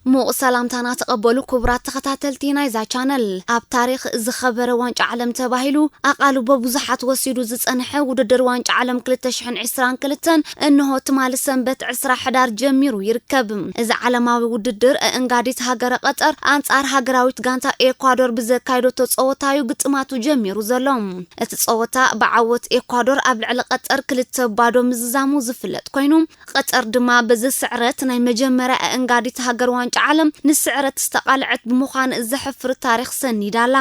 ሙቕ ሰላምታና ተቐበሉ ክቡራት ተኸታተልቲ ናይዛ ቻነል። ኣብ ታሪኽ ዝኸበረ ዋንጫ ዓለም ተባሂሉ ኣቓልቦ ብዙሓት ወሲዱ ዝጸንሐ ውድድር ዋንጫ ዓለም ክልተ ሽሕን ዕስራን ክልተን እንሆ ትማሊ ሰንበት ዕስራ ሕዳር ጀሚሩ ይርከብ። እዚ ዓለማዊ ውድድር ኣእንጋዲት ሃገረ ቀጠር ኣንጻር ሃገራዊት ጋንታ ኤኳዶር ብዘካየደቶ ጸወታዩ ግጥማቱ ጀሚሩ ዘሎ። እቲ ጸወታ ብዓወት ኤኳዶር ኣብ ልዕሊ ቀጠር ክልተ ባዶ ምዝዛሙ ዝፍለጥ ኮይኑ፣ ቀጠር ድማ በዚ ስዕረት ናይ መጀመርያ ኣእንጋዲት ሃገር ዋንጫ ዓለም ንስዕረት ዝተቓልዐት ብምዃን ዘሕፍር ታሪኽ ሰኒዳ ኣላ።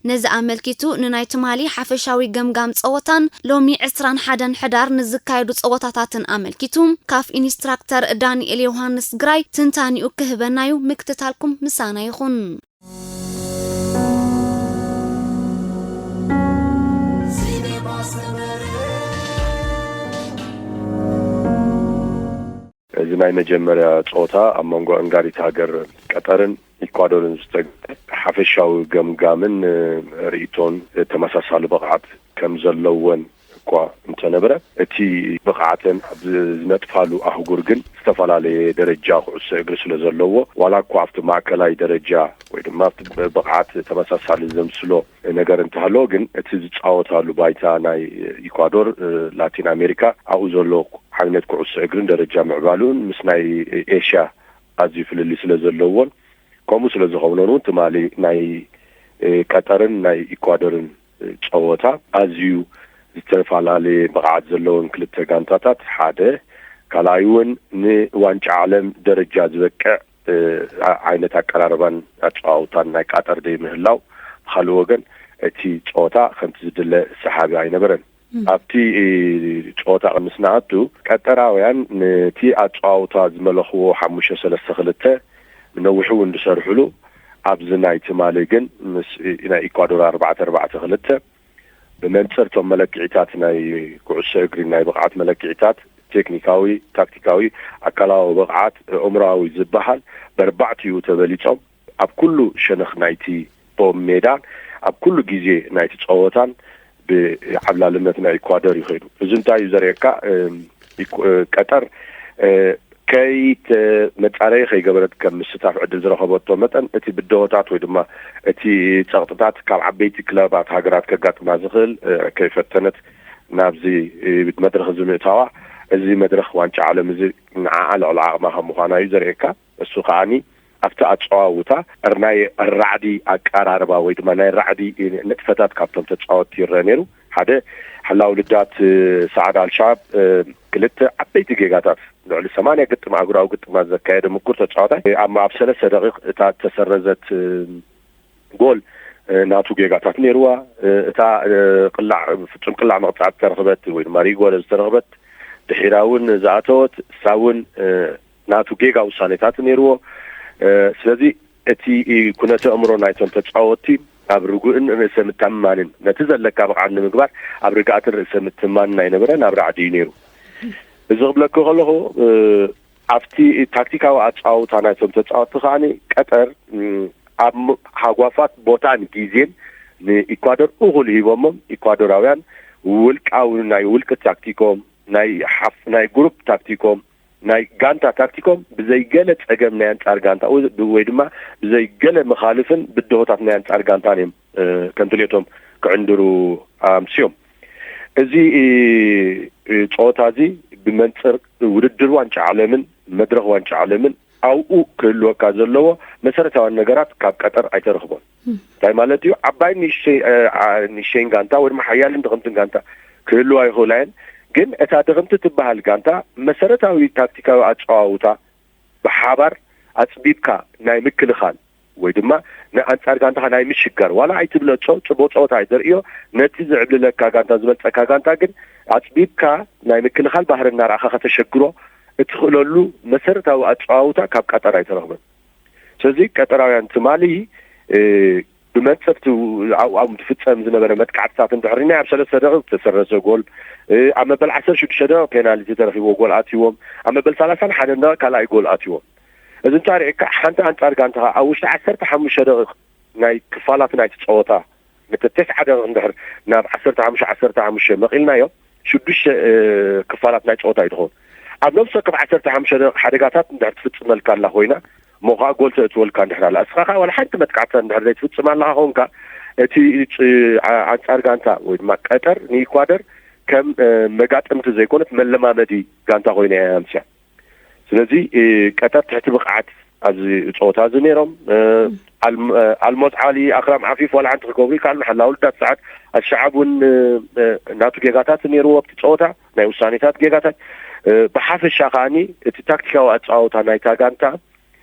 ነዚ ኣመልኪቱ ንናይ ትማሊ ሓፈሻዊ ገምጋም ጸወታን ሎሚ ዕስራን ሓደን ሕዳር ንዝካየዱ ጸወታታትን ኣመልኪቱ ካፍ ኢንስትራክተር ዳንኤል ዮሃንስ ግራይ ትንታኒኡ ክህበናዩ ምክትታልኩም ምሳና ይኹን። እዚ ናይ መጀመርያ ጸወታ ኣብ መንጎ ኣንጋሪት ሃገር ቀጠርን ኢኳዶርን ዝተገብረ ሓፈሻዊ ገምጋምን ርእይቶን ተመሳሳሊ ብቕዓት ከም ዘለወን እኳ እንተነበረ፣ እቲ ብቕዓተን ኣብ ዝነጥፋሉ ኣህጉር ግን ዝተፈላለየ ደረጃ ኩዕሶ እግሪ ስለ ዘለዎ፣ ዋላ እኳ ኣብቲ ማእከላይ ደረጃ ወይ ድማ ኣብቲ ብቕዓት ተመሳሳሊ ዘምስሎ ነገር እንተሃለዎ፣ ግን እቲ ዝጻወታሉ ባይታ ናይ ኢኳዶር፣ ላቲን ኣሜሪካ፣ ኣብኡ ዘሎ ዓይነት ኩዕሶ እግርን ደረጃ ምዕባሉን ምስ ናይ ኤሽያ ኣዝዩ ፍልልይ ስለ ዘለዎን፣ ከምኡ ስለ ዝኾነን እውን ትማሊ ናይ ቀጠርን ናይ ኢኳዶርን ጸወታ ኣዝዩ ዝተፈላለየ ብቕዓት ዘለወን ክልተ ጋንታታት ሓደ፣ ካልኣይ እውን ንዋንጫ ዓለም ደረጃ ዝበቅዕ ዓይነት ኣቀራርባን ኣጸዋውታን ናይ ቀጠር ዘይምህላው፣ ብኻልእ ወገን እቲ ጸወታ ከምቲ ዝድለ ሰሓቢ ኣይነበረን። ኣብቲ ጸወታ ምስ ንኣቱ ቀጠራውያን ነቲ ኣጸዋውታ ዝመለኽዎ ሓሙሽተ ሰለስተ ክልተ ንነዊሑ እውን ዝሰርሕሉ፣ ኣብዚ ናይ ትማሊ ግን ምስ ናይ ኢኳዶር ኣርባዕተ ኣርባዕተ ክልተ ብመንጽር እቶም መለክዒታት ናይ ኩዕሶ እግሪ ናይ ብቕዓት መለክዒታት ቴክኒካዊ፣ ታክቲካዊ፣ ኣካላዊ ብቕዓት፣ ኣእምሮኣዊ ዝበሃል በርባዕቲኡ ተበሊጾም ኣብ ኩሉ ሸነኽ ናይቲ ሜዳን ኣብ ኩሉ ግዜ ናይቲ ጸወታን ብዓብላልነት ናይ ኢኳዶር ይኸይዱ። እዚ እንታይ እዩ ዘርእየካ? ቀጠር ከይተመጻረየ ከይገበረት ከም ምስታፍ ዕድል ዝረኸበቶ መጠን እቲ ብድሆታት ወይ ድማ እቲ ጸቕጥታት ካብ ዓበይቲ ክለባት ሃገራት ከጋጥማ ዝኽእል ከይፈተነት ናብዚ መድረኽ እዚ ምእታዋ፣ እዚ መድረኽ ዋንጫ ዓለም እዚ ንዓኣ ልዕሊ ዓቕማ ከም ምዃና እዩ ዘርእየካ። እሱ ከኣኒ ኣብቲ ኣጸዋውታ ናይ ራዕዲ ኣቀራርባ ወይ ድማ ናይ ራዕዲ ንጥፈታት ካብቶም ተጻወትቲ ይረአ ነይሩ። ሓደ፣ ሕላው ልዳት ሰዓድ ኣልሻዓብ ክልተ ዓበይቲ ጌጋታት፣ ልዕሊ ሰማንያ ግጥም ኣህጉራዊ ግጥማት ዘካየደ ምኩር ተጻዋታይ፣ ኣብ ኣብ ሰለስተ ደቂቕ እታ እተሰረዘት ጎል ናቱ ጌጋታት ነይርዋ። እታ ቅላዕ ፍጹም ቅላዕ መቕጻዕቲ ዝተረኽበት ወይ ድማ ሪጎለ ዝተረኽበት ድሒራ እውን ዝኣተወት እሳ እውን ናቱ ጌጋ ውሳኔታት ነይርዎ። ስለዚ እቲ ኩነተ ኣእምሮ ናይቶም ተጻወትቲ ኣብ ርጉእን ርእሰ ምትእምማንን ነቲ ዘለካ ብቕዓት ንምግባር ኣብ ርግኣትን ርእሰ ምትእምማንን ኣይነበረን፣ ኣብ ራዕዲ እዩ ነይሩ። እዚ ክብለኪ ከለኹ ኣብቲ ታክቲካዊ ኣጻውታ ናይቶም ተጻወትቲ ከኣ ቀጠር ኣብ ሃጓፋት ቦታን ግዜን ንኢኳዶር እኹል ሂቦሞም፣ ኢኳዶራውያን ውልቃዊ ናይ ውልቂ ታክቲኮም ናይ ሓፍ ናይ ግሩፕ ታክቲኮም ናይ ጋንታ ታክቲኮም ብዘይገለ ጸገም ናይ ኣንጻር ጋንታ ወይ ድማ ብዘይገለ መኻልፍን ብድሆታት ናይ ኣንጻር ጋንታን እዮም ከም ድሌቶም ክዕንድሩ ኣምስዮም። እዚ ጸወታ እዚ ብመንጽር ውድድር ዋንጫ ዓለምን መድረኽ ዋንጫ ዓለምን ኣብኡ ክህልወካ ዘለዎ መሰረታውያን ነገራት ካብ ቀጠር ኣይተረኽቦን። እንታይ ማለት እዩ? ዓባይ ንእሽተይን ጋንታ ወይ ድማ ሓያልን ድኽምትን ጋንታ ክህልዋ ይኽእላ እየን። ግን እታ ድኽምቲ ትበሃል ጋንታ መሰረታዊ ታክቲካዊ ኣጸዋውታ ብሓባር ኣጽቢብካ ናይ ምክልኻል ወይ ድማ ንኣንጻር ጋንታኻ ናይ ምሽጋር ዋላ ኣይትብለጾ ጽቡቕ ጸወታ ኣይተርእዮ፣ ነቲ ዝዕብልለካ ጋንታ ዝበልጸካ ጋንታ ግን ኣጽቢብካ ናይ ምክልኻል ባህሪ እናረኣኻ ከተሸግሮ እትኽእለሉ መሰረታዊ ኣጸዋውታ ካብ ቀጠር ኣይተረኽበን። ስለዚ ቀጠራውያን ትማሊ ብመንጸፍቲ ኣብኦም ትፍጸም ዝነበረ መጥቃዕትታት እንድሕር ርኢና ኣብ ሰለስተ ደቂቕ ዝተሰረዘ ጎል፣ ኣብ መበል ዓሰርተ ሽዱሽተ ደቂቕ ፔናልቲ ተረኺብዎ ጎል ኣትይዎም፣ ኣብ መበል ሰላሳን ሓደን ደቂቕ ካልኣይ ጎል ኣትይዎም። እዚ እንታይ ርኢካ ሓንቲ ኣንጻር ጋንታኻ ኣብ ውሽጢ ዓሰርተ ሓሙሽተ ደቂቕ ናይ ክፋላት ናይቲ ጸወታ ነቲ ተስዓ ደቂቕ እንድሕር ናብ ዓሰርተ ሓሙሽተ ዓሰርተ ሓሙሽተ መቒልናዮ ሽዱሽተ ክፋላት ናይ ጸወታ እዩ ዝኸውን። ኣብ ነብሲ ወከፍ ዓሰርተ ሓሙሽተ ደቂቕ ሓደጋታት እንድሕር ትፍጽመልካ ኣላ ኮይና እሞ ከዓ ጎል ተእትወልካ እንድሕር ኣላ፣ እስኻ ከዓ ዋላ ሓንቲ መጥቃዕቲ እንድሕር ዘይትፍጽም ኣለኻ ኾንካ፣ እቲ ጭ- ዓ- ኣንጻር ጋንታ ወይ ድማ ቀጠር ንኢኳደር ከም መጋጥምቲ ዘይኮነት መለማመዲ ጋንታ ኮይና እያ ኣምስያ። ስለዚ ቀጠር ትሕቲ ብቕዓት ኣብዚ ጸወታ እዚ ነይሮም። ኣልሞዝ ዓሊ፣ ኣክራም ዓፊፍ ዋላ ሓንቲ ክገብሩ ይከኣሉ። ሓላው ልዳት ሰዓት ኣሸዓብ እውን ናቱ ጌጋታት ነይርዎ ኣብቲ ጸወታ፣ ናይ ውሳኔታት ጌጋታት። ብሓፈሻ ከኣኒ እቲ ታክቲካዊ ኣጸዋውታ ናይታ ጋንታ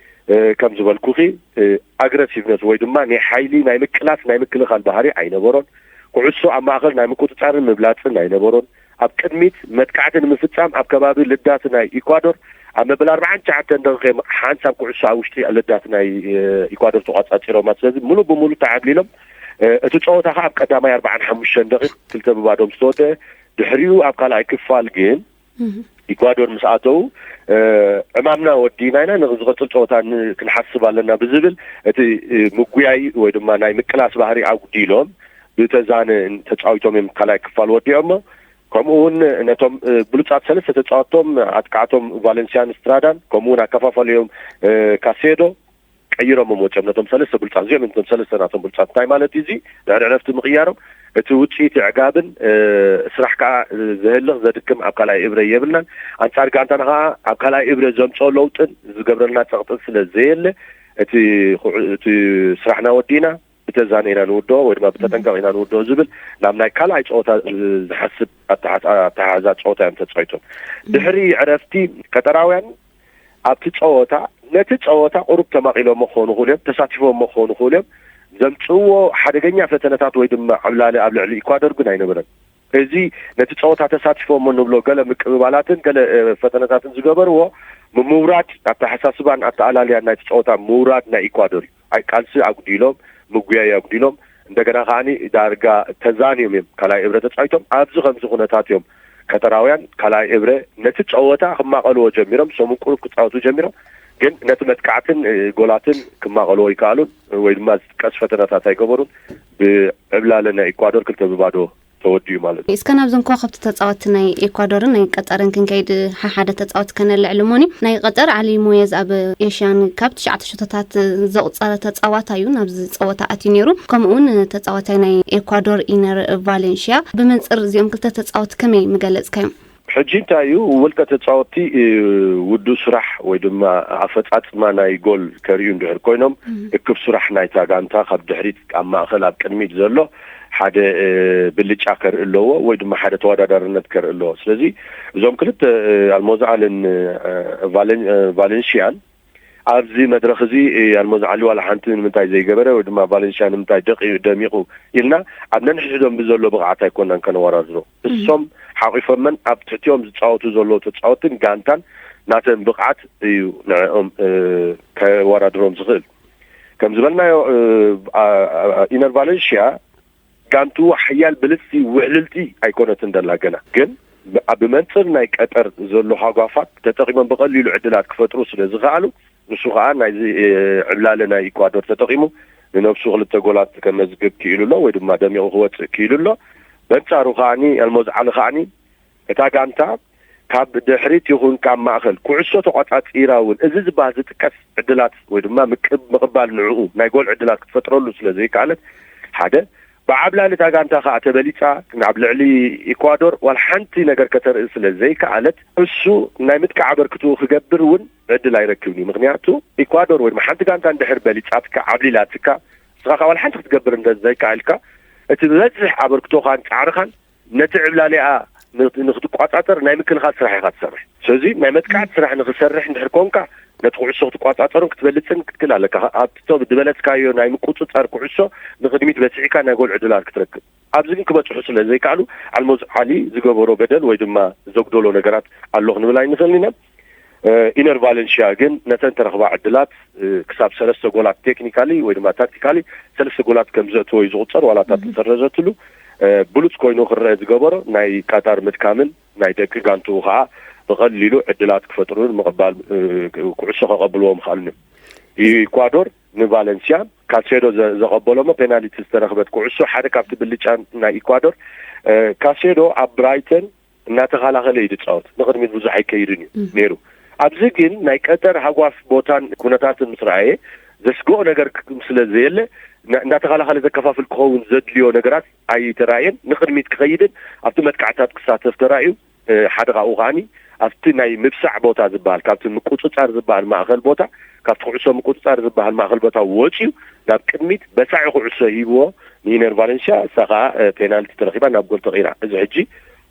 ከም ዝበልኩኺ ኣግረሲቭነት ወይ ድማ ናይ ሓይሊ ናይ ምቅላስ ናይ ምክልኻል ባህሪ ኣይነበሮን። ኩዕሶ ኣብ ማእኸል ናይ ምቁፅፃርን ምብላፅን ኣይነበሮን። ኣብ ቅድሚት መጥቃዕቲ ንምፍፃም ኣብ ከባቢ ልዳት ናይ ኢኳዶር ኣብ መበል ኣርባዓን ትሽዓተን ደቂቕ ሓንሳብ ኩዕሶ ኣብ ውሽጢ ልዳት ናይ ኢኳዶር ተቋፃፂሮማ። ስለዚ ሙሉእ ብሙሉእ ተዓብሊሎም። እቲ ፀወታ ከዓ ኣብ ቀዳማይ ኣርባዓን ሓሙሽተን ደቂቕ ክልተ ብባዶ ምስ ተወደአ፣ ድሕሪኡ ኣብ ካልኣይ ክፋል ግን ኢኳዶር ምስ ኣተው ዕማምና ወዲና ኢና፣ ንዝቐፅል ፀወታ ክንሓስብ ኣለና ብዝብል እቲ ምጉያይ ወይ ድማ ናይ ምቅላስ ባህሪ ኣጉዲሎም ብተዛነ ተፃዊቶም እዮም ካልኣይ ክፋል ወዲኦሞ። ከምኡ እውን ነቶም ብሉፃት ሰለስተ ተፃወቶም ኣጥቃዕቶም ቫለንሲያን ስትራዳን ከምኡ እውን ኣከፋፈለዮም ካሴዶ ቀይሮም ወፂኦም ነቶም ሰለስተ ብሉፃት እዚኦም ነቶም ሰለስተ ናቶም ብሉፃት። እንታይ ማለት እዩ እዚ? ድሕሪ ዕረፍቲ ምቕያሮም እቲ ውፅኢት ኣዕጋብን ስራሕ ከዓ ዘህልኽ ዘድክም ኣብ ካልኣይ እብረ የብልናን። ኣንፃር ጋንታና ከዓ ኣብ ካልኣይ እብረ ዘምፅኦ ለውጥን ዝገብረልና ፀቕጥን ስለ ዘየለ እቲ እቲ ስራሕና ወዲእና ብተዛነ ኢና ንውድኦ ወይ ድማ ብተጠንቀቕ ኢና ንውድኦ ዝብል ናብ ናይ ካልኣይ ፀወታ ዝሓስብ ኣተሓሕዛ ፀወታ እዮም ተፃዊቶም። ድሕሪ ዕረፍቲ ቀጠራውያን ኣብቲ ፀወታ ነቲ ፀወታ ቁሩብ ተማቒሎሞ ክኾኑ ይኽእሉ እዮም፣ ተሳቲፎሞ ክኾኑ ይኽእሉ እዮም። ዘምፅእዎ ሓደገኛ ፈተነታት ወይ ድማ ዕብላለ ኣብ ልዕሊ ኢኳዶር ግን ኣይነበረን። እዚ ነቲ ፀወታ ተሳቲፎሞ ንብሎ ገለ ምቅብባላትን ገለ ፈተነታትን ዝገበርዎ ምምውራድ ኣተሓሳስባን ኣተኣላልያን ናይቲ ፀወታ ምውራድ ናይ ኢኳዶር እዩ። ቃልሲ ኣጉዲሎም፣ ምጉያይ ኣጉዲሎም፣ እንደገና ከዓኒ ዳርጋ ተዛንዮም እዮም ካልኣይ እብረ ተፃዊቶም። ኣብዚ ከምዚ ኩነታት እዮም ቀጠራውያን ካልኣይ እብረ ነቲ ጸወታ ክማቐልዎ ጀሚሮም። ሰሙን ቁሩብ ክጻወቱ ጀሚሮም፣ ግን ነቲ መጥቃዕትን ጎላትን ክማቐልዎ ይከኣሉን ወይ ድማ ዝጥቀስ ፈተናታት ኣይገበሩን። ብዕብላለ ናይ ኢኳዶር ክልተ ብባዶ ተወዲኡ ማለት እዩ። እስከ ናብዞም ከዋኽብቲ ተጻወትቲ ናይ ኤኳዶርን ናይ ቀጠርን ክንከይድ፣ ሓሓደ ተጻወቲ ከነልዕል እሞኒ። ናይ ቀጠር ዓሊ ሞየዝ ኣብ ኤሽያን ካብ ትሽዓተ ሸቶታት ዘቑጸረ ተጻዋታይ እዩ ናብዚ ጸወታ ኣትዩ ነይሩ። ከምኡ እውን ተጻዋታይ ናይ ኤኳዶር ኢነር ቫሌንሽያ። ብመንጽር እዚኦም ክልተ ተጻወቲ ከመይ ምገለጽካዮም? ሕጂ እንታይ እዩ፣ ውልቀ ተጻወትቲ ውዱ ስራሕ ወይ ድማ ኣፈጻጽማ ናይ ጎል ከርእዩ እንድሕር ኮይኖም፣ እክብ ስራሕ ናይታ ጋንታ ካብ ድሕሪት ኣብ ማእኸል ኣብ ቅድሚት ዘሎ ሓደ ብልጫ ከርኢ ኣለዎ ወይ ድማ ሓደ ተወዳዳርነት ከርኢ ኣለዎ። ስለዚ እዞም ክልተ ኣልሞዛኣልን ቫለንሽያን ኣብዚ መድረኽ እዚ ኣልሞዛዓሊ ዋላ ሓንቲ ንምንታይ ዘይገበረ ወይ ድማ ቫለንሽያ ንምንታይ ደቂ ደሚቑ ኢልና ኣብ ነንሕድሕዶም ብዘሎ ብቕዓት ኣይኮናን ከነወራድሮ። እሶም ሓቒፎመን ኣብ ትሕቲኦም ዝፃወቱ ዘለዉ ተፃወትን ጋንታን ናተን ብቕዓት እዩ ንዕኦም ከወዳድሮም ዝኽእል። ከም ዝበልናዮ ኢነር ቫለንሽያ ጋንቱ ሓያል ብልፅቲ ውዕልልቲ ኣይኮነትን ደላ ገና፣ ግን ብመንፅር ናይ ቀጠር ዘሎ ሃጓፋት ተጠቂሞም ብቐሊሉ ዕድላት ክፈጥሩ ስለ ዝኸኣሉ፣ ንሱ ከዓ ናይዚ ዕብላለ ናይ ኢኳዶር ተጠቂሙ ንነብሱ ክልተ ጎላት ከመዝግብ ክኢሉ ኣሎ ወይ ድማ ደሚቑ ክወፅእ ክኢሉ ኣሎ። በንፃሩ ከዓኒ ኣልሞዝ ዓሊ ከዓኒ እታ ጋንታ ካብ ድሕሪት ይኹን ካብ ማእኸል ኩዕሶ ተቋፃፂራ እውን እዚ ዝበሃል ዝጥቀስ ዕድላት ወይ ድማ ምቅብ- ምቕባል ንዕኡ ናይ ጎል ዕድላት ክትፈጥረሉ ስለ ዘይከኣለት፣ ሓደ ብዓብላሊ እታ ጋንታ ከዓ ተበሊፃ ናብ ልዕሊ ኢኳዶር ዋላ ሓንቲ ነገር ከተርኢ ስለ ዘይከኣለት፣ እሱ ናይ ምጥቃዕ ኣበርክትኡ ክገብር እውን ዕድል ኣይረክብን እዩ። ምክንያቱ ኢኳዶር ወይ ድማ ሓንቲ ጋንታ እንድሕር በሊፃትካ ዓብሊላትካ፣ ንስኻ ከዓ ዋላ ሓንቲ ክትገብር እንተ ዘይከኣልካ፣ እቲ ዝበዝሕ ኣበርክቶኻን ፃዕርኻን ነቲ ዕብላሊኣ ንክትቋፃፀር ናይ ምክልኻል ስራሕ ኢኻ ትሰርሕ። ስለዚ ናይ መጥቃዕቲ ስራሕ ንክሰርሕ እንድሕር ኮንካ፣ ነቲ ኩዕሶ ክትቋፃፀሩን ክትበልፅን ክትክእል ኣለካ። ኣብቲ ዝበለፅካዮ ናይ ምቁፅፃር ኩዕሶ ንቅድሚት በፂሕካ ናይ ጎል ዕድላት ክትረክብ። ኣብዚ ግን ክበፅሑ ስለ ዘይከኣሉ፣ ኣልሞዝ ዓሊ ዝገበሮ በደል ወይ ድማ ዘጉደሎ ነገራት ኣሎ ክንብል ኣይንኽእልን ኢና። ኢነር ቫለንሽያ ግን ነተን ተረኽባ ዕድላት ክሳብ ሰለስተ ጎላት ቴክኒካሊ ወይ ድማ ታክቲካሊ ሰለስተ ጎላት ከም ዘእተወ እዩ ዝቑፀር። ዋላ እታ ተሰረዘትሉ ብሉፅ ኮይኑ ክረአ ዝገበሮ ናይ ቀጠር ምድካምን ናይ ደቂ ጋንትኡ ከዓ ብቐሊሉ ዕድላት ክፈጥሩን ምቕባል ኩዕሶ ከቐብልዎ ምኽኣሉን እዮም። ኢኳዶር ንቫለንሲያ ካሴዶ ዘቐበሎሞ ፔናልቲ ዝተረኽበት ኩዕሶ ሓደ ካብቲ ብልጫ ናይ ኢኳዶር። ካሴዶ ኣብ ብራይተን እናተኸላኸለ እዩ ዝፃወት፣ ንቕድሚት ብዙሕ ኣይከይድን እዩ ነይሩ። ኣብዚ ግን ናይ ቀጠር ሃጓፍ ቦታን ኩነታትን ምስ ረኣየ ዘስግኦ ነገር ክ- ስለ ዘየለ፣ እና- እንዳተኸላኸለ ዘከፋፍል ክኸውን ዘድልዮ ነገራት ኣይተራእየን። ንቕድሚት ክኸይድን ኣብቲ መጥቃዕታት ክሳተፍ ተራእዩ፣ ሓደ ካብኡ ከዓኒ ኣብቲ ናይ ምብሳዕ ቦታ ዝበሃል፣ ካብቲ ምቁጽጻር ዝበሃል ማእኸል ቦታ፣ ካብቲ ኩዕሶ ምቁጽጻር ዝበሃል ማእኸል ቦታ ወጺኡ ናብ ቅድሚት በሳዒ ኩዕሶ ሂብዎ ንኢነር ቫለንሽያ፣ እሳ ከኣ ፔናልቲ ተረኺባ ናብ ጎል ተቐይራ። እዚ ሕጂ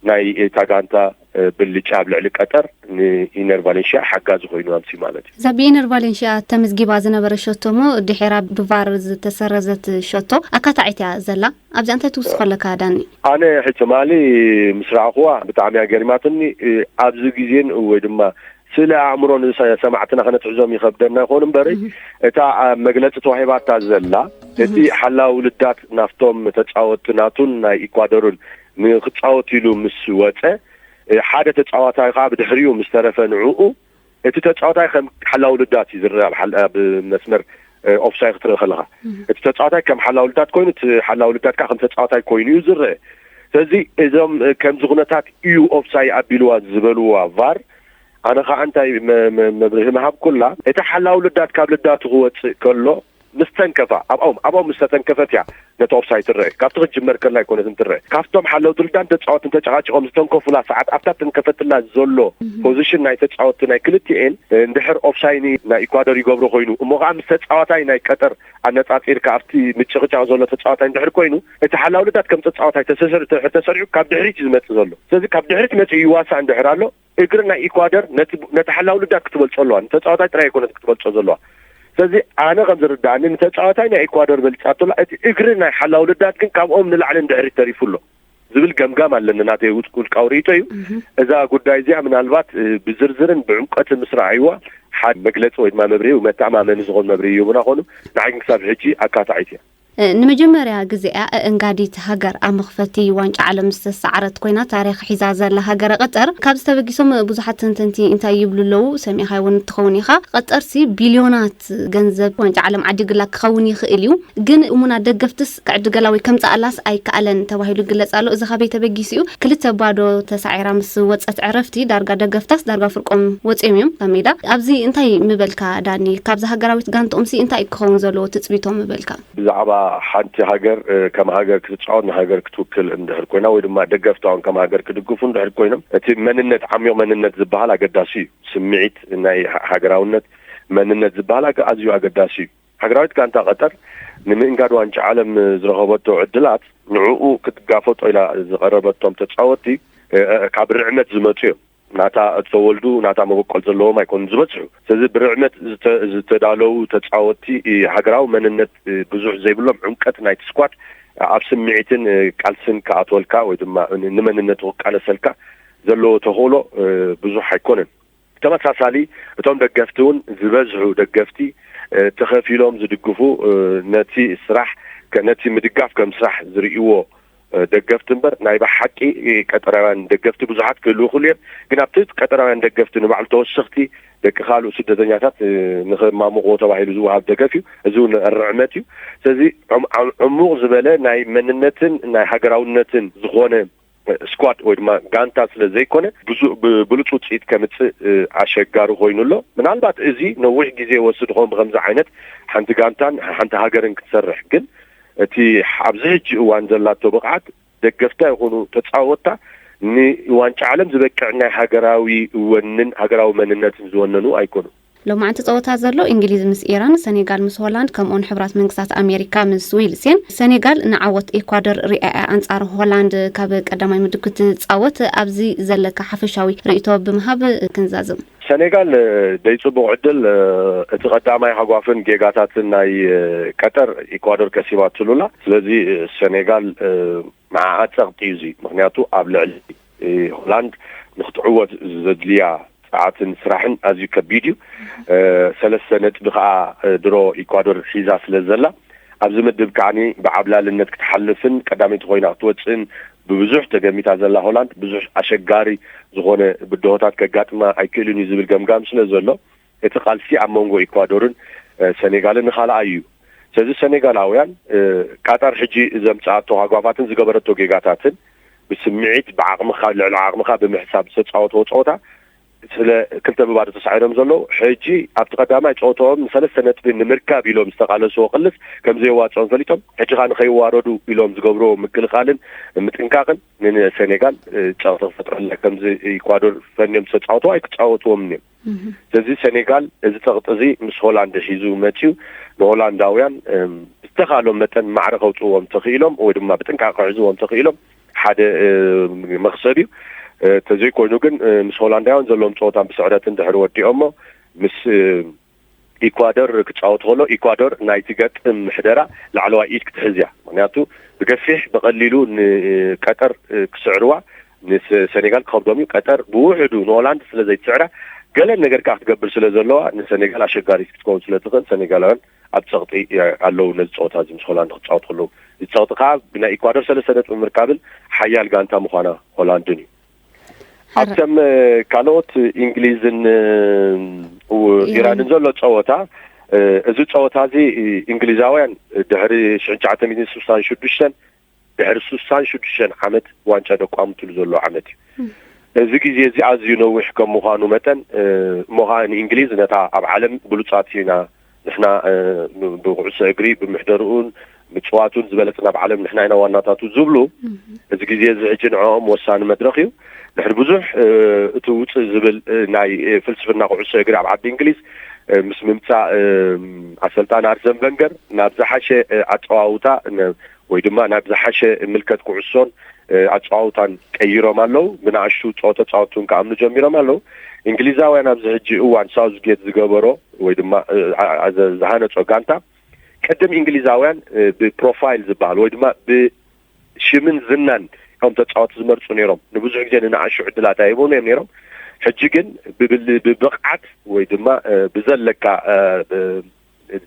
ናይ እታ ጋንታ ብልጫ ኣብ ልዕሊ ቀጠር ንኢነር ቫለንሽያ ሓጋዚ ኮይኑ ኣምሲ ማለት እዩ። እዛ ብኢነር ቫለንሽያ ተመዝጊባ ዝነበረ ሸቶ እሞ ድሒራ ብቫር ዝተሰረዘት ሸቶ ኣካታዒት እያ ዘላ። ኣብዚኣ እንታይ ትውስኾ ኣለካ ዳኒ? ኣነ ሕጂ ትማሊ ምስ ረኣኽዋ ብጣዕሚ እያ ገሪማትኒ። ኣብዚ ግዜን ወይ ድማ ስእለ ኣእምሮ ንሰማዕትና ከነትሕዞም ይኸብደና ይኾን እምበሪ፣ እታ ኣብ መግለጺ ተዋሂባታ ዘላ፣ እቲ ሓላው ልዳት ናፍቶም ተጻወትቲ ናቱን ናይ ኢኳዶርን ንክጻወት ኢሉ ምስ ወጸ፣ ሓደ ተጻዋታይ ከኣ ብድሕሪኡ ምስ ተረፈ ንዕኡ፣ እቲ ተጻዋታይ ከም ሓላው ልዳት እዩ ዝረአ ኣብ ሓል- ኣብ መስመር ኦፍሳይ ክትርኢ ከለኻ፣ እቲ ተጻዋታይ ከም ሓላው ልዳት ኮይኑ፣ እቲ ሓላው ልዳት ከኣ ከም ተጻዋታይ ኮይኑ እዩ ዝረአ። ስለዚ እዞም ከምዚ ኩነታት እዩ ኦፍሳይ ኣቢልዋ ዝበልዋ ቫር፣ ኣነ ከኣ እንታይ መ- መ- መብርሂ ምሃብኩላ፣ እቲ ሓላው ልዳት ካብ ልዳቱ ክወጽእ ከሎ ምስ ተንከፋ፣ ኣብኦም ኣብኦም ምስ ተተንከፈት እያ ነቲ ኦፍሳይ ትረአ። ካብቲ ክትጅመር ከላ ኣይኮነትን ትረአ። ካብቶም ሓለውቲ ልዳን ተጻወትን ተጨቓጪቖም ዝተንከፉላ ሰዓት፣ ኣብታ ተንከፈትላ ዘሎ ፖዚሽን ናይ ተጻወትቲ ናይ ክልቲኤን፣ እንድሕር ኦፍሳይኒ ናይ ኢኳዶር ይገብሮ ኮይኑ፣ እሞ ከኣ ምስ ተጻዋታይ ናይ ቀጠር ኣነጻጺርካ ኣብቲ ምጭቕጫቕ ዘሎ ተጻዋታይ እንድሕር ኮይኑ፣ እቲ ሓላው ልዳት ከም ተጻዋታይ ተሰሰር- ተሰሪዑ ካብ ድሕሪት እዩ ዝመጽእ ዘሎ። ስለዚ ካብ ድሕሪት መጺኡ ይዋሳእ እንድሕር ኣሎ፣ እግሪ ናይ ኢኳደር ነቲ ነቲ ሓላው ልዳት ክትበልጾ ኣለዋ። ንተጻዋታይ ጥራይ ኣይኮነት ክትበልጾ ዘለዋ። ስለዚ ኣነ ከም ዝርዳእኒ ንተጻዋታይ ናይ ኢኳደር በልጻቶ ኣላ፣ እቲ እግሪ ናይ ሓላው ልዳት ግን ካብኦም ንላዕሊ ንድሕሪት ተሪፉ ኣሎ ዝብል ገምጋም ኣለኒ። ናተይ ውልቃዊ ርእይቶ እዩ። እዛ ጉዳይ እዚኣ ምናልባት ብዝርዝርን ብዕምቀትን ምስ ረኣይዋ፣ ሓደ መግለጺ ወይ ድማ መብርሂ፣ መተኣማመኒ ዝኾን መብርሂ ይህቡና ኾኑ። ንዓይ ግን ክሳብ ሕጂ ኣካታዒት እያ። ንመጀመርያ ግዜኣ ኣእንጋዲት ሃገር ኣብ መኽፈቲ ዋንጫ ዓለም ዝተሰዓረት ኮይና፣ ታሪኽ ሒዛ ዘላ ሃገረ ቀጠር፣ ካብዚ ተበጊሶም ብዙሓት ተንተንቲ እንታይ ይብሉ ኣለዉ? ሰሚዕኻዮ እውን ትኸውን ኢኻ። ቀጠርሲ ቢልዮናት ገንዘብ ዋንጫ ዓለም ዓዲግላ ክኸውን ይኽእል እዩ፣ ግን እሙናት ደገፍትስ ክዕድገላ ወይ ከምጽኣላስ ኣይከኣለን ተባሂሉ ይግለጽ ኣሎ። እዚ ካበይ ተበጊሱ እዩ? ክልተ ባዶ ተሳዒራ ምስ ወጸት ዕረፍቲ፣ ዳርጋ ደገፍታስ ዳርጋ ፍርቆም ወጺኦም እዮም ካብ ሜዳ። ኣብዚ እንታይ ምበልካ ዳኒ? ካብዚ ሃገራዊት ጋንትኦምሲ እንታይ ክኸውን ዘለዎ ትጽቢቶም ምበልካ? ብዛዕባ ሓንቲ ሃገር ከም ሃገር ክትጻወት፣ ንሃገር ክትውክል እንድሕር ኮይና፣ ወይ ድማ ደገፍታውን ከም ሃገር ክድግፉ እንድሕር ኮይኖም፣ እቲ መንነት፣ ዓሚቕ መንነት ዝበሃል ኣገዳሲ እዩ። ስምዒት ናይ ሃገራውነት መንነት ዝበሃል ኣገ- ኣዝዩ ኣገዳሲ እዩ። ሃገራዊት ጋንታ ቀጠር ንምእንጋድ ዋንጫ ዓለም ዝረኸበቶ ዕድላት፣ ንዕኡ ክትጋፈጦ ኢላ ዝቐረበቶም ተጻወትቲ ካብ ርዕመት ዝመጹ እዮም። ናታ እተወልዱ፣ ናታ መበቆል ዘለዎም ኣይኮኑን ዝበጽሑ። ስለዚ ብርዕመት ዝተ- ዝተዳለዉ ተጻወትቲ፣ ሃገራዊ መንነት ብዙሕ ዘይብሎም፣ ዕምቀት ናይቲ ስኳድ ኣብ ስምዒትን ቃልስን ክኣትወልካ ወይ ድማ ንመንነቱ ክቃለሰልካ ዘለዎ ተኽእሎ ብዙሕ ኣይኮነን። ብተመሳሳሊ እቶም ደገፍቲ እውን ዝበዝሑ ደገፍቲ ተኸፊሎም ዝድግፉ፣ ነቲ ስራሕ ነቲ ምድጋፍ ከም ስራሕ ዝርእይዎ ደገፍቲ እምበር፣ ናይ ብሓቂ ቀጠራውያን ደገፍቲ ብዙሓት ክህልዉ ይኽእሉ እዮም። ግን ኣብቲ ቀጠራውያን ደገፍቲ ንባዕሉ ተወሰኽቲ ደቂ ካልእ ስደተኛታት ንኸማሙቕዎ ተባሂሉ ዝወሃብ ደገፍ እዩ። እዚ እውን ርዕመት እዩ። ስለዚ ዕም- ዕም- ዕሙቕ ዝበለ ናይ መንነትን ናይ ሃገራውነትን ዝኾነ ስኳድ ወይ ድማ ጋንታ ስለ ዘይኮነ፣ ብዙ- ብ- ብሉጽ ውጽኢት ከምጽእ ኣሸጋሪ ኮይኑ ኣሎ። ምናልባት እዚ ነዊሕ ግዜ ይወስድ ኾን ብከምዚ ዓይነት ሓንቲ ጋንታን ሓንቲ ሃገርን ክትሰርሕ፣ ግን እቲ ኣብዚ ሕጂ እዋን ዘላቶ ብቕዓት፣ ደገፍታ ይኹኑ ተጻወትታ ንዋንጫ ዓለም ዝበቅዕ ናይ ሃገራዊ ወንን ሃገራዊ መንነትን ዝወነኑ ኣይኮኑን። ሎማዓንቲ ጸወታ ዘሎ እንግሊዝ ምስ ኢራን፣ ሰኔጋል ምስ ሆላንድ፣ ከምኡውን ሕብራት መንግስታት ኣሜሪካ ምስ ዌልስን። ሰኔጋል ንዓወት ኤኳዶር ሪኣያ ኣንጻር ሆላንድ ካብ ቀዳማይ ምድብ ክትጻወት ኣብዚ ዘለካ ሓፈሻዊ ርእይቶ ብምሃብ ክንዛዝም። ሰኔጋል ደይ ጽቡቕ ዕድል፣ እቲ ቀዳማይ ሃጓፍን ጌጋታትን ናይ ቀጠር ኢኳዶር ከሲባትሉላ። ስለዚ ሰኔጋል ንዓኣ ጸቕጢ እዩ እዚ። ምኽንያቱ ኣብ ልዕሊ ሆላንድ ንክትዕወት ዘድልያ ጸዓትን ስራሕን ኣዝዩ ከቢድ እዩ። ሰለስተ ነጥቢ ከኣ ድሮ ኢኳዶር ሒዛ ስለ ዘላ፣ ኣብዚ ምድብ ከዓኒ ብዓብላልነት ክትሓልፍን ቀዳመይቲ ኮይና ክትወጽእን ብብዙሕ ተገሚታ ዘላ ሆላንድ ብዙሕ ኣሸጋሪ ዝኾነ ብድሆታት ከጋጥማ ኣይክእልን እዩ ዝብል ገምጋም ስለ ዘሎ፣ እቲ ቃልሲ ኣብ መንጎ ኢኳዶርን ሰኔጋልን ንኻልኣይ እዩ። ስለዚ ሰኔጋላውያን፣ ቃጣር ሕጂ ዘምጽኣቶ ሃጓፋትን ዝገበረቶ ጌጋታትን ብስምዒት፣ ብዓቕምኻ፣ ልዕሊ ዓቕምኻ ብምሕሳብ ዝተጻወትዎ ጸወታ ስለ ክልተ ብባዶ ተሳዒሮም ዘለዉ፣ ሕጂ ኣብቲ ቀዳማይ ጸወታኦም ንሰለስተ ነጥቢ ንምርካብ ኢሎም ዝተቓለስዎ ቅልስ ከም ዘየዋጽኦም ፈሊጦም፣ ሕጂ ኸኣ ንኸይዋረዱ ኢሎም ዝገብርዎ ምክልኻልን ምጥንቃቕን ንሰኔጋል፣ እ፣ ጸቕጢ ክፈጥረላ፣ ከምዚ ኢኳዶር ፈንዮም ዝተጻወትዎ ኣይክጻወትዎምን እዮም። ስለዚ ሰኔጋል እዚ ጸቕጢ እዚ ምስ ሆላንድ ሒዙ መጺኡ፣ ንሆላንዳውያን፣ እም፣ ብዝተኻሎም መጠን ማዕረ ከውጽእዎም ተኽኢሎም ወይ ድማ ብጥንቃቐ ክሕዝዎም ተኽኢሎም ሓደ፣ እ፣ መኽሰብ እዩ። እ፣ ተዘይኮይኑ ግን፣ እ፣ ምስ ሆላንዳውያን ዘለዎም ጸወታን ብስዕረትን ድሕሪ ወዲኦሞ ምስ፣ እ፣ ኢኳዶር ክጻወት ከሎ፣ ኢኳዶር ናይቲ ገጥም ምሕደራ ላዕለዋይ ኢድ ክትሕዝ እያ። ምኽንያቱ ብገፊሕ ብቐሊሉ ንቀጠር፣ እ፣ ክስዕርዋ ንሰኔጋል ክኸብዶም እዩ። ቀጠር ብውሕዱ ንሆላንድ ስለ ዘይትስዕራ፣ ገለ ነገር ከኣ ክትገብር ስለ ዘለዋ፣ ንሰኔጋል ኣሸጋሪት ክትከውን ስለ ትኽእል፣ ሰኔጋላውያን ኣብ ጸቕጢ፣ እ፣ ኣለዉ። ነዚ ጸወታ እዚ ምስ ሆላንድ ክጻወቱ ከለዉ፣ እዚ ጸቕጢ ከኣ ብናይ ኢኳዶር ሰለስተ ነጥቢ ምርካብን ሓያል ጋንታ ምዃና ሆላንድን እዩ። ኣብተን፣ እ፣ ካልኦት እንግሊዝን፣ እ፣ ው-፣ ኢራንን። ኢራንን ዘሎ ጸወታ፣ እ፣ እዚ ጸወታ እዚ፣ እ፣ እንግሊዛውያን ድሕሪ ሽሕን ትሽዓተ ሚእትን ስሳን ሽዱሽተን፣ ድሕሪ ስሳን ሽዱሽተን ዓመት ዋንጫ ደቋምትሉ ዘሎ ዓመት እዩ። እዚ ግዜ እዚ ኣዝዩ ነዊሕ ከም ምዃኑ መጠን፣ እ፣ እሞ ኸኣ ንእንግሊዝ ነታ ኣብ ዓለም ብሉጻት ኢና ንሕና፣ እ፣ ብ-፣ ብኩዕሶ እግሪ ብምሕደርኡን ምጽዋቱን ዝበለጽና ኣብ ዓለም ንሕና ኢና ዋናታቱ ዝብሉ፣ እዚ ግዜ እዚ ሕጂ ንዕኦም ወሳኒ መድረኽ እዩ። ድሕሪ ብዙሕ፣ እ፣ እቲ ውጽእ ዝብል፣ እ፣ ናይ፣ እ፣ ፍልስፍና ኩዕሶ እግሪ ኣብ ዓዲ እንግሊዝ፣ እ፣ ምስ ምምጻእ፣ እ፣ ኣሰልጣኒ ኣርሰን ቨንገር ናብ ዝሓሸ፣ እ፣ ኣጸዋውታ ነ-፣ ወይ ድማ ናብ ዝሓሸ ምልከት ኩዕሶን፣ እ፣ ኣጸዋውታን ቀይሮም ኣለዉ። ብንኣሽቱ ጸወታ ተጻወትቲ እውን ክኣምኑ ጀሚሮም ኣለዉ። እንግሊዛውያን ኣብዚ ሕጂ እዋን ሳውዝጌት ዝገበሮ ወይ ድማ፣ እ፣ ኣ-፣ ኣ-፣ ዘ-፣ ዝሃነጾ ጋንታ ቅድም እንግሊዛውያን፣ እ፣ ብፕሮፋይል ዝበሃል ወይ ድማ ብሽምን ዝናን እዮም ተጻወቲ ዝመርጹ ነይሮም። ንብዙሕ ግዜ ንንኣሽቱ ዕድላት ኣይህቡን እዮም ነይሮም። ሕጂ ግን ብብል-፣ ብብቕዓት ወይ ድማ፣ እ፣ ብዘለካ፣ እ፣ ብ-፣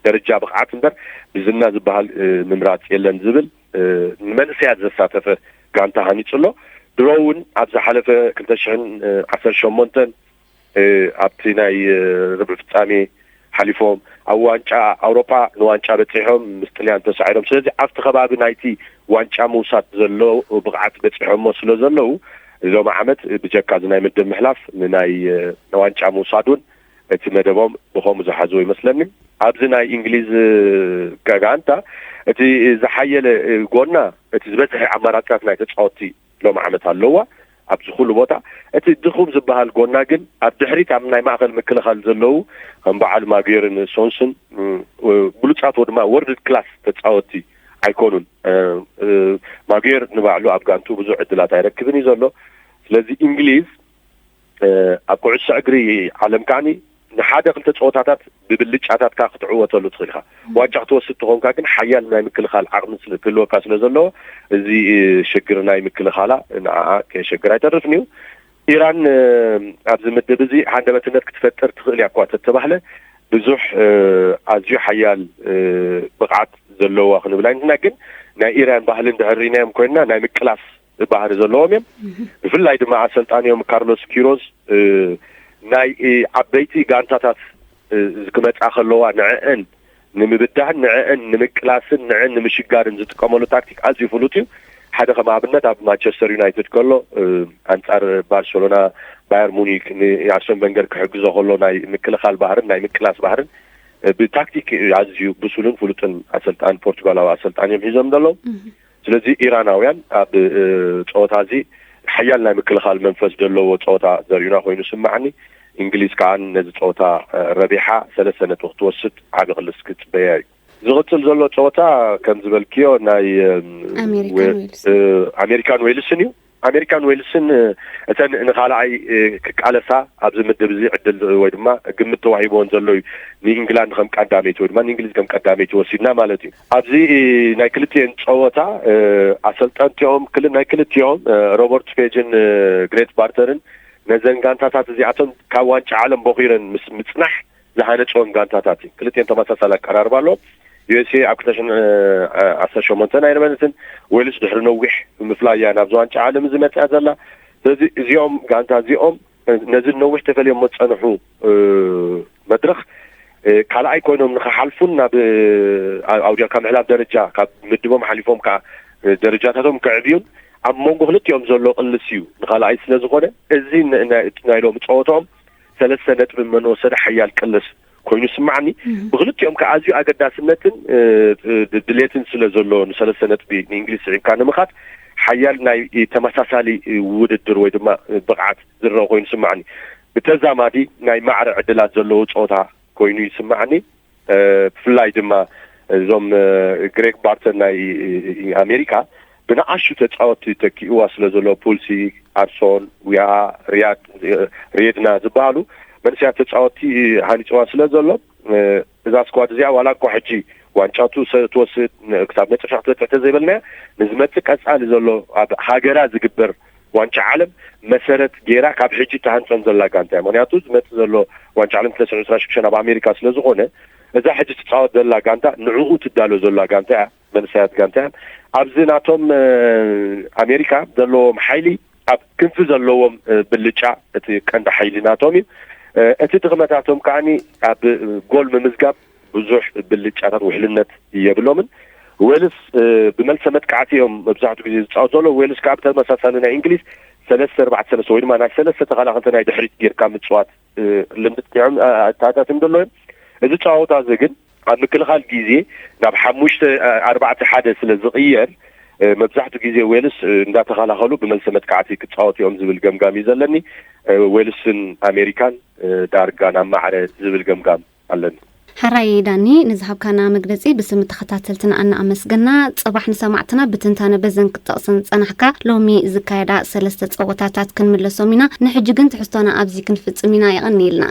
ደረጃ ብቕዓት እምበር ብዝና ዝበሃል፣ እ፣ ምምራጽ የለን ዝብል፣ እ፣ ንመንእሰያት ዘሳተፈ ጋንታ ሃኒጹ ኣሎ። ድሮ እውን ኣብ ዝሓለፈ ክልተ ሽሕን ዓሰርተ ሸሞንተን፣ እ፣ ኣብቲ ናይ፣ እ፣ ርብዒ ፍጻሜ ሓሊፎም ኣብ ዋንጫ ኣውሮጳ ንዋንጫ በጺሖም ምስ ጥልያን ተሳዒሮም። ስለዚ ኣብቲ ከባቢ ናይቲ ዋንጫ ምውሳድ ዘሎ ብቕዓት በጺሖሞ ስለ ዘለዉ፣ ሎሚ ዓመት ብጀካ እዚ ናይ ምድብ ምሕላፍ ንናይ፣ እ፣ ዋንጫ ምውሳድ እውን እቲ መደቦም ብኸምኡ ዝሓዝዎ ይመስለኒ። ኣብዚ ናይ እንግሊዝ፣ እ፣ ጋንታ እቲ ዝሓየለ፣ እ፣ ጎና፣ እቲ ዝበዝሐ ኣማራጺታት ናይ ተጻወትቲ ሎም ዓመት ኣለዋ ኣብዚ ኩሉ ቦታ። እቲ ድኹም ዝበሃል ጎና ግን ኣብ ድሕሪት ኣብ ናይ ማእከል ምክልኻል ዘለዉ ከም በዓል ማግየርን ሶንስን፣ እ፣ ብሉጻት ወይ ድማ ወርልድ ክላስ ተጻወትቲ ኣይኮኑን። እ፣ እ፣ ማግየር ንባዕሉ ኣብ ጋንቱ ብዙሕ ዕድላት ኣይረክብን እዩ ዘሎ። ስለዚ እንግሊዝ፣ እ፣ ኣብ ኩዕሶ እግሪ ዓለም ከዓኒ ንሓደ ክልተ ጸወታታት ብብልጫታት ከኣ ክትዕወተሉ ትኽእል ኢኻ። ዋንጫ ክትወስድ ተኾንካ ግን ሓያል ናይ ምክልኻል ዓቕሚ ስለ ክህልወካ ስለ ዘለዎ፣ እዚ፣ እ፣ ሽግር ናይ ምክልኻላ ንዓኣ ከየሸግር ኣይተርፍን እዩ። ኢራን፣ እ፣ ኣብዚ ምድብ እዚ ሃንደበትነት ክትፈጥር ትኽእል እያ እኳ ተተባህለ፣ ብዙሕ፣ እ፣ ኣዝዩ ሓያል፣ እ፣ ብቕዓት ዘለዋ ክንብል ኣይንሕና፣ ግን ናይ ኢራን ባህሊ እንድሕር ርኢናዮም ኮይንና ናይ ምቅላስ ባህሪ ዘለዎም እዮም። ብፍላይ ድማ ኣሰልጣኒኦም ካርሎስ ኪሮዝ፣ እ፣ ናይ፣ እ፣ ዓበይቲ ጋንታታት፣ እ፣ ክመጻ ከለዋ ንዕአን ንምብዳህን ንዕአን ንምቅላስን ንዕአን ንምሽጋርን ዝጥቀመሉ ታክቲክ ኣዝዩ ፍሉጥ እዩ። ሓደ ከም ኣብነት ኣብ ማንቸስተር ዩናይትድ ከሎ፣ እ፣ ኣንጻር ባርሰሎና፣ ባየር ሙኒክ ንኣርሰን ቨንገር ክሕግዞ ከሎ ናይ ምክልኻል ባህርን ናይ ምቅላስ ባህርን፣ እ፣ ብታክቲክ ኣዝዩ ብሱልን ፍሉጥን ኣሰልጣን፣ ፖርቱጋላዊ ኣሰልጣን እዮም ሒዞም ዘለዉ። ስለዚ ኢራናውያን ኣብ፣ እ፣ ጸወታ እዚ ሓያል ናይ ምክልኻል መንፈስ ዘለዎ ጸወታ ዘርእዩና ኮይኑ ስምዓኒ። እንግሊዝ ከኣ ነዚ ጸወታ፣ እ፣ ረቢሓ ሰለስተ ነጥቢ ክትወስድ ዓቢ ቅልስ ክጽበያ እዩ። ዝቕጽል ዘሎ ጸወታ ከም ዝበልክዮ ናይ፣ እም፣ ኣሜሪካን ዌ-፣ ዌልስ። እ፣ ኣሜሪካን ዌልስን እዩ። ኣሜሪካን ዌልስን፣ እ፣ እተን ንኻልኣይ፣ እ፣ ክቃለሳ ኣብዚ ምድብ እዚ ዕድል ወይ ድማ ግምት ተዋሂብዎን ዘሎ እዩ። ንኢንግላንድ ከም ቀዳመይቲ ወይ ድማ ንእንግሊዝ ከም ቀዳመይቲ ወሲድና ማለት እዩ። ኣብዚ፣ እ፣ ናይ ክልቲኤን ጸወታ፣ እ፣ ኣሰልጠንቲኦም ክል-፣ ናይ ክልቲኦም፣ እ፣ ሮበርት ፔጅን፣ እ፣ ግሬት ባርተርን ነዘን ጋንታታት እዚኣቶም ካብ ዋንጫ ዓለም ቦኺረን ምስ ምጽናሕ ዝሃነጽወን ጋንታታት እዩ። ክልቲኤን ተመሳሳሊ ኣቀራርባ ኣለዎም። ዩ ኤስ ኤ ኣብ ክልተ ሽሕን ዓሰርተ ሸሞንተን ኣይነበረትን። ዌልስ ድሕሪ ነዊሕ ብምፍላይ እያ ናብዚ ዋንጫ ዓለም እዚ መጽያ ዘላ። ስለዚ እዚኦም ጋንታ እዚኦም ነዚ ነዊሕ ተፈልዮም መጸንሑ፣ እ፣ መድረኽ፣ እ፣ ካልኣይ ኮይኖም ንኽሓልፉን ናብ፣ እ፣ ኣውዲቕካ ምሕላፍ ደረጃ ካብ ምድቦም ሓሊፎም ከኣ፣ እ፣ ደረጃታቶም ከዕብዩን ኣብ መንጎ ክልቲኦም ዘሎ ቅልስ እዩ ንኻልኣይ ስለ ዝኾነ፣ እዚ ን-፣ ናይ፣ እቲ ናይ ሎሚ ጸወትኦም ሰለስተ ነጥቢ መን ወሰደ ሓያል ቅልስ ኮይኑ ይስማዓኒ። ብክልቲኦም ከዓ ኣዝዩ ኣገዳስነትን ድሌትን ስለ ዘሎ ንሰለስተ ነጥቢ ንእንግሊዝ ስዒብካ ንምኻድ ሓያል ናይ ተመሳሳሊ ውድድር ወይ ድማ ብቕዓት ዝረአ ኮይኑ ይስማዓኒ። ብተዛማዲ ናይ ማዕረ ዕድላት ዘለዎ ፀወታ ኮይኑ ይስማዓኒ። ብፍላይ ድማ እዞም ግሬግ ባርተን ናይ ኣሜሪካ ብንኣሹ ተፃወትቲ ተኪእዋ ስለ ዘሎ ፑልሲ፣ ኣርሶን፣ ዊኣ፣ ሪያድ፣ ሪየድና ዝበሃሉ መንስያት ተፃወትቲ ሃኒፅዋ ስለ ዘሎ እዛ ስኳድ እዚኣ ዋላ እኳ ሕጂ ዋንጫቱ ትወስድ ክሳብ መጨረሻ ክትበፅሕ ተዘይበልናያ ንዝመፅእ ቀፃሊ ዘሎ ኣብ ሃገራ ዝግበር ዋንጫ ዓለም መሰረት ገይራ ካብ ሕጂ ተሃንፀን ዘላ ጋንታ እያ። ምክንያቱ ዝመፅእ ዘሎ ዋንጫ ዓለም ክልተ ሽሕን ዕስራን ሽዱሽተን ኣብ ኣሜሪካ ስለ ዝኾነ እዛ ሕጂ ትፃወት ዘላ ጋንታ ንዕኡ ትዳሎ ዘላ ጋንታ እያ። መንሰያት ጋንታ እያ። ኣብዚ ናቶም ኣሜሪካ ዘለዎም ሓይሊ ኣብ ክንፊ ዘለዎም ብልጫ እቲ ቀንዲ ሓይሊ ናቶም እዩ። እቲ ድኽመታቶም ከዓኒ ኣብ ጎል ምምዝጋብ ብዙሕ ብልጫታት ውሕልነት የብሎምን። ዌልስ ብመልሰ መጥቃዕቲ እዮም መብዛሕትኡ ግዜ ዝፃወት ዘሎ። ዌልስ ከዓ ብተመሳሳሊ ናይ እንግሊዝ ሰለስተ ኣርባዕተ ሰለስተ ወይ ድማ ናይ ሰለስተ ተኸላኸልቲ ናይ ድሕሪት ጌርካ ምፅዋት ልምዲ ጥቂዖም ኣተኣታትም ዘሎ እዮም። እዚ ጨዋታ እዚ ግን ኣብ ምክልኻል ግዜ ናብ ሓሙሽተ ኣርባዕተ ሓደ ስለ ዝቕየር መብዛሕትኡ ግዜ ዌልስ እንዳተኸላኸሉ ብመልሰ መጥቃዕቲ ክፃወት እዮም ዝብል ገምጋም እዩ ዘለኒ። ዌልስን ኣሜሪካን ዳርጋ ናብ ማዕረ ዝብል ገምጋም ኣለኒ። ሕራይ ዳኒ፣ ንዝሃብካና መግለጺ ብስም ተኸታተልትና ኣና ኣመስገና። ጽባሕ ንሰማዕትና ብትንታነ በዘን ክትጠቕሰን ዝጸናሕካ ሎሚ ዝካየዳ ሰለስተ ጸወታታት ክንምለሶም ኢና። ንሕጂ ግን ትሕዝቶና ኣብዚ ክንፍጽም ኢና። የቐንየልና።